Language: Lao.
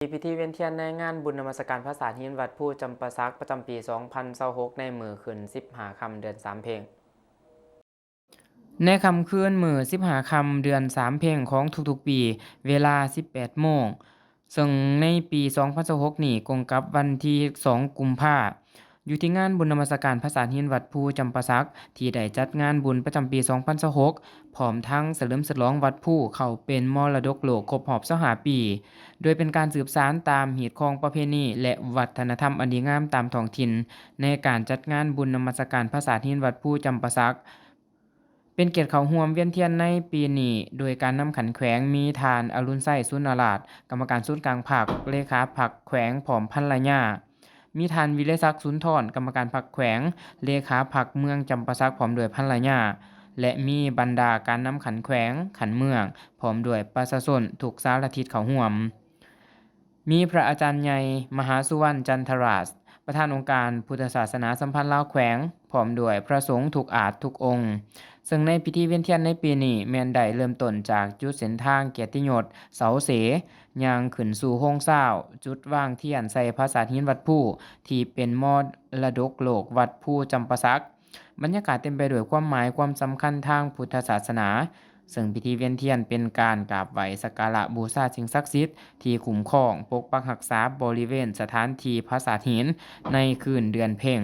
ທີ່ພິທີວຽນທຽນໃນງານບຸນນະມັດສະການຜາສາດຫີນວັດພູຈຳປາສັກ ປະຈຳປີສອງພັນຊາວຫົກ ໃນມື້ຂຶ້ນສິບຫ້າຄ່ຳເດືອນສາມເພັງ. ໃນຄ່ຳຄືນມື້ສິບຫ້າຄ່ຳເດືອນສາມເພັງຂອງທຸກໆປີ ເວລາສິບແປດໂມງ, ເຊິ່ງໃນປີສອງພັນຊາວຫົກນີ້ກົງກັບວັນທີສອງກຸມພາ, ຢູ່ທີ່ງານບຸນນະມັດສະການຜາສາດຫີນວັດພູຈຳປາສັກ ທີ່ໄດ້ຈັດງານບຸນປະຈຳປີສອງພັນຊາວຫົກ ພ້ອມທັງສະເຫຼີມສະຫຼອງວັດພູເຂົ້າເປັນມໍລະດົກໂລກຄົບຮອບຊາວຫ້າປີ, ໂດຍເປັນການສືບສານຕາມຮີດຄອງປະເພນີ ແລະ ວັດທະນະທຳອັນດີງາມຕາມທ້ອງຖິ່ນ ໃນການຈັດງານບຸນນະມັດສະການຜາສາດຫີນວັດພູຈຳປາສັກ. ເປັນກຽດເຂົ້າຮ່ວມວຽນທຽນໃນປີນີ້ ໂດຍການນຳຂັນແຂວງ ມີທ່ານ ອະລຸນໄຊ ສຸນນະລາດ ກຳມະການສູນກາງພັກ, ເລຂາພັກແຂວງ ພ້ອມພັນລະຍາ, ມີທ່ານ ວິໄລສັກ ສຸນທອນ ກຳມະການພັກແຂວງ, ເລຂາພັກເມືອງຈຳປາສັກ ພ້ອມດ້ວຍພັນລະຍາ ແລະ ມີບັນດາການນຳຂັນແຂວງ, ຂັນເມືອງ ພ້ອມດ້ວຍປະຊາຊົນທຸກສາລະທິດເຂົ້າຮ່ວມ. ມີພະອາຈານໃຫຍ່ ມະຫາສຸວັນ ຈັນທະລາດ ປະທານອົງການພຸດທະສາສະໜາສຳພັນລາວແຂວງ ພ້ອມດ້ວຍພະສົງທຸກອາດທຸກອົງ, ເຊິ່ງໃນພິທີວຽນທຽນໃນປີນີ້ ແມ່ນໄດ້ເລີ່ມຕົ້ນຈາກຈຸດເສັ້ນທາງກຽດຕິຍົດເສົາເສ ຍ່າງຂຶ້ນສູ່ໂຮງຊາວ, ຈຸດວາງທຽນໃສ່ຜາສາດຫີນວັດພູ ທີ່ເປັນມໍລະດົກໂລກວັດພູຈຳປາສັກ. ບັນຍາກາດເຕັມໄປດ້ວຍຄວາມໝາຍຄວາມສຳຄັນທາງພຸດທະສາສະໜາ, ເຊິ່ງພິທີວຽນທຽນເປັນການກາບໄຫວ້ສັກກາລະບູຊາສິ່ງສັກສິດທີ່ຄຸ້ມຄອງປົກປັກຮັກສາບໍລິເວນສະຖານທີ່ຜາສາດຫີນໃນຄືນເດືອນເພັງ.